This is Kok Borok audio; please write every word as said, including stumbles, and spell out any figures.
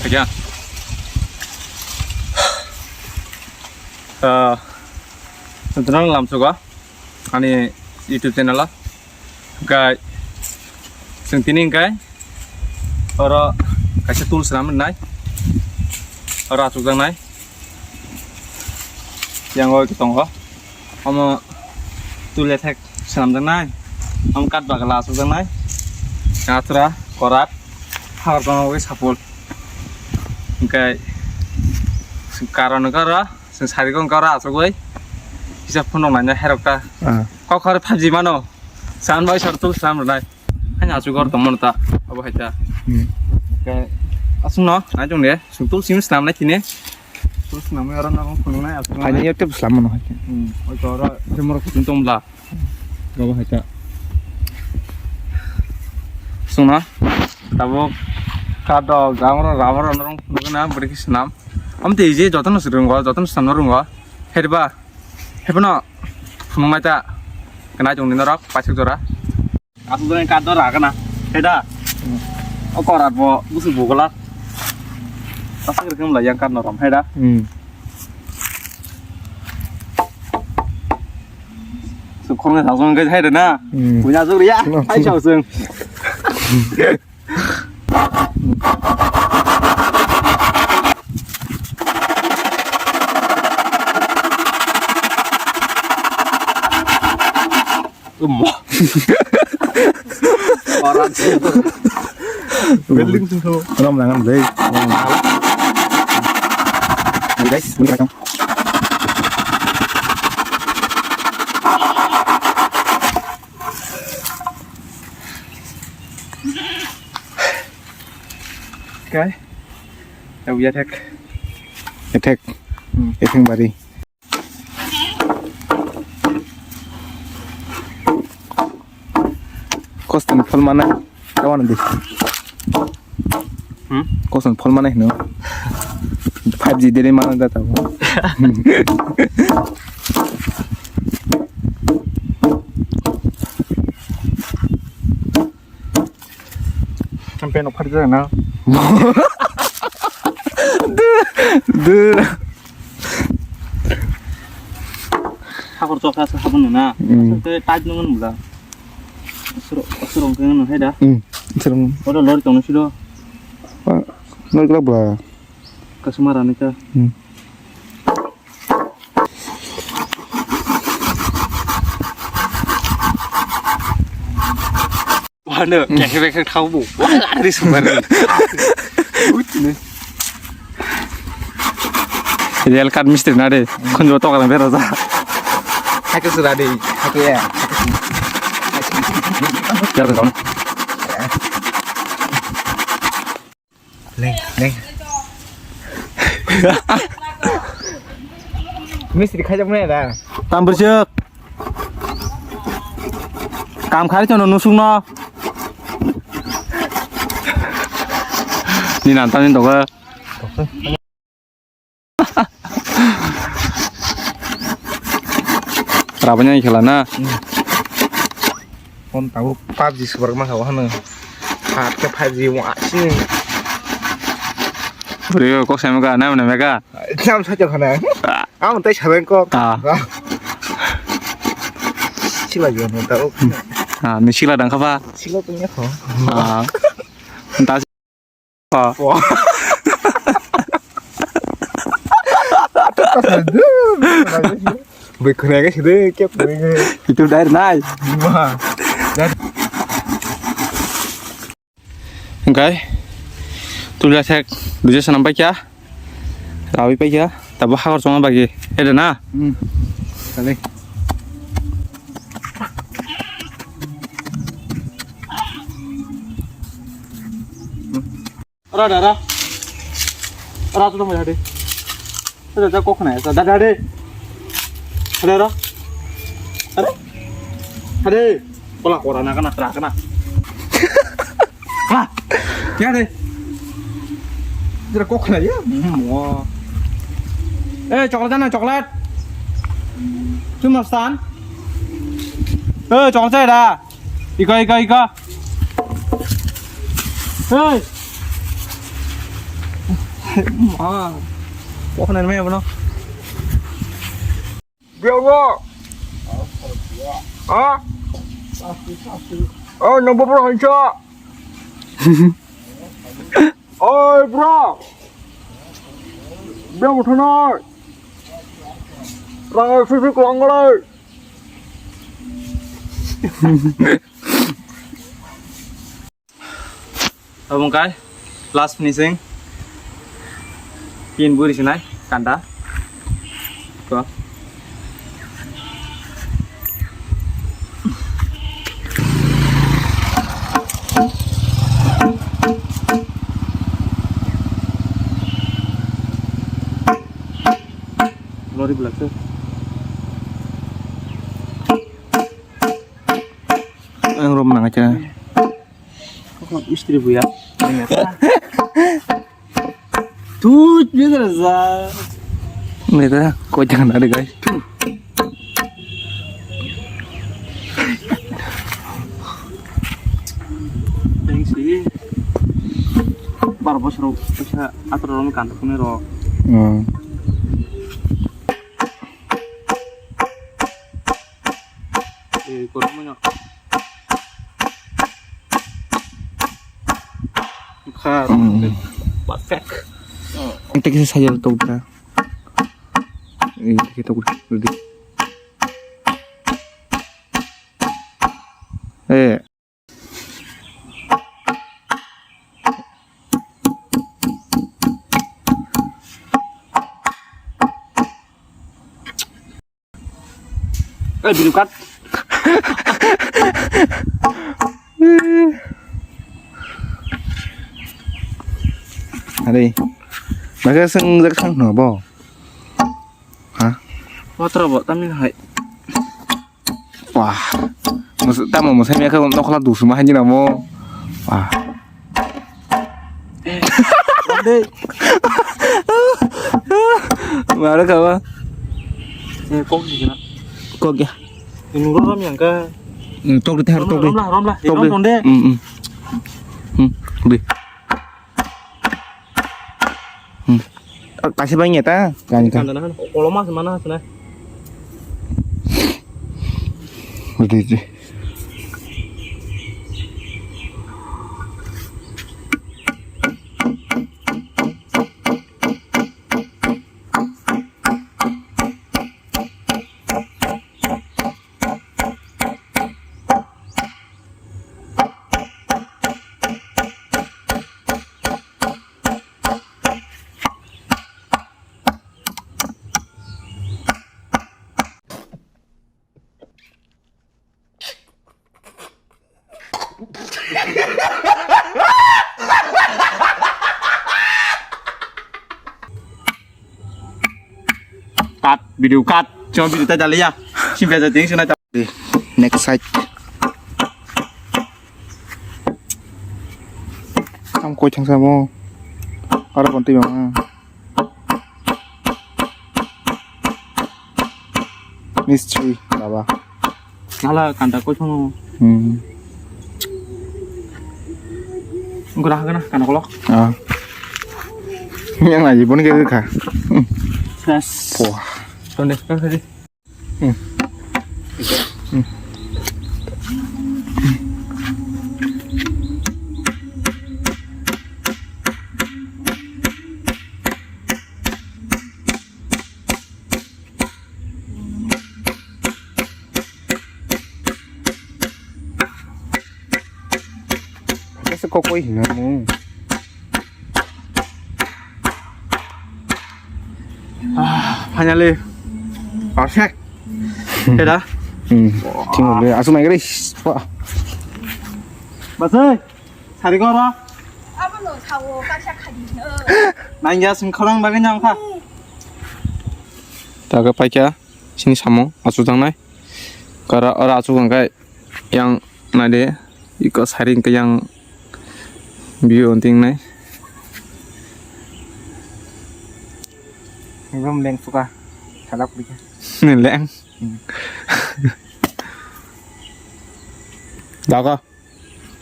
Kaya. Ah, tentang lamsogo ani YouTube channel o. Hingke chwng tini hingke oro kaisa tool swnam rwnai, oro achukjaknai, yang o tongo, omo tool athek swnamjaknai, omo kath bagla achukjaknai, athra, korat, habar tongwi sapul, hingke karon hingke oro. Chwng sari kong kara aswk bai kisa phunuk nanya herok ta. Ah. Kok hor five G mano. San bai sar tul slam rwnai. Ani aswk gor tongmano ta. Abo hai ta. Hmm. Ke aswk no, nai jong de. Sung tul sim slam nai kine. Tul slam aro na phunuk nai aswk. Ani yakte slam mano hai. Hmm. Oi to ro jemor kutung tong bla. Gabo hai ta. Sung na. Tabuk kato gamro rubber norong phunuk na bwrwi khe swnam. Amtwi je jotono swrwngo, jotono swnamno rwngo. Heba, hebono phunuknai ta. Kwnai tongdi norok paisuk jora. Asuk jora kato ra kana. Heda. O korat bo busu bugula. Asuk rwkhe mla yang kat norom heda. Hmm. Suk khornai sajong khe hai rena. Hmm. Punya asuk riya. No. Hai sajong. Mo. Orang sih. Building sih tuh. Rom nangan deh. Guys, ini kan. Kai. Tau ya thek. Ethek. Hmm. Etheng bari. Koston phol mana. Kawan di. Hmm? Koston phol mana hino. Five G dere mana da tau. Champion of Party na. Duh. Hakor chokha se habun na. Hmm. Asal te tight nungun bula. Asuro, asuro ngkhe nung hai da. Hmm. Asuro. Oro lori tong silo. Lori kla bula. Kasumar ani ka. Hmm. Wano, kekhe bekhe khao bo. Wah, lari sumbar. Utine. Real cut mistri na de. Khunjo tokra bera ja. Hake sura de. Hake ya. Jar ka. Neng, neng. Mistri khaijak maya da. Tam bwswk. Kam khai chano nusuk no. Ni nan tani doga. Rabanya khela na. Hmm. Phone tabuk PUBG super ma kha hano. Hat ke five G wa sini. Bro, kok sama ka, nama nama ka? Jam saja khana. Ah. Am tai saben kok. Ah. Sila yo no tabuk. Ah, ni sila dang kha ba? Sila punya kho. Ah. Entah. Ah. Wah. Bai khwnai khe sidi kep khwnai khe. Itu dai nai. Wah. Hingkai tulia thek duja sanam paikha. Rawi paikha. Tabo hakor chongma bagi. Ede na? Hmm. Kali. Ora, ora, ora. Ora, tu tong, ade. Ora, ora, kok na, ora, ora, ade. Ora, ora. Ade. Ade. Pola kora na kana, tra kana. Ha. Ya de. Jera kok na ya. Hmm, wah. Eh, chocolate na, chocolate. Tu mastan. Eh, chocolate da. Iko, iko, iko. Hei. Ma, kok nai mai abono. Biawa. Ha? Oh, number four hancha. Oi, bro. Biawa thanai. Rang sui sui kulang galai. Abong kai last finishing. Pin buri sinai kanda. Ko. Lori belak tu. Ang rom nang acha. Kok istri buya. Tut, bisa sa. Neta, kau jangan ada, guys. Thanks, eh. Bar bosor, bisa atur rom kan, kuni ro. Hmm. Eh, kurang banyak. Kha, hmm. Perfect. Ang teki sa sayal to da. Eh, teki to da. Eh. Eh, biru kat. Hari. Maka seng jak sang no bo. Ha? Watra bo tamin hai. Wah. Mus-, tamo musai maka nokla dusuma hai jina mo. Wah. Ande. Mara kawa. Eh, kok di kena. Kok ya? Ini rom yang ka. Hmm, tok di har tok di. Romla, romla, romla. Tok di. Rom tonde. Hmm, hmm. Hmm, di. Hmm. Kaisa bai ta? Kani ka. Kanda na, koloma se mana se na. Di, di. Cut, video cut. Cuma video ta jali ya. Simple aja ting sini. Next side. Ang koi thangsa mo. Aro kon twi mama. Mistri baba. Nala kanda koi thongo. Hmm. Gura hagana kanda kolo. Ah. Yang lagi pun kayak kha. Hmm. Yes. Wah. Tonde kan tadi. Hmm. Hmm. Kesa kokoi hino mo. Ah, finally. Perfect. Keda? Hmm. Tinggal deh. Asal main guys. Wah. Basai. Sari koro. Abono sawo kaisa khadi no. Nangya sing khorang bagwi nang kha. Taga paikha sini samung asu tangnai. Kara ora asu kangkai yang nade iko saring ke yang bio ting nai. Ibam leng suka salak dikhe. Leng. Hmm. Daga.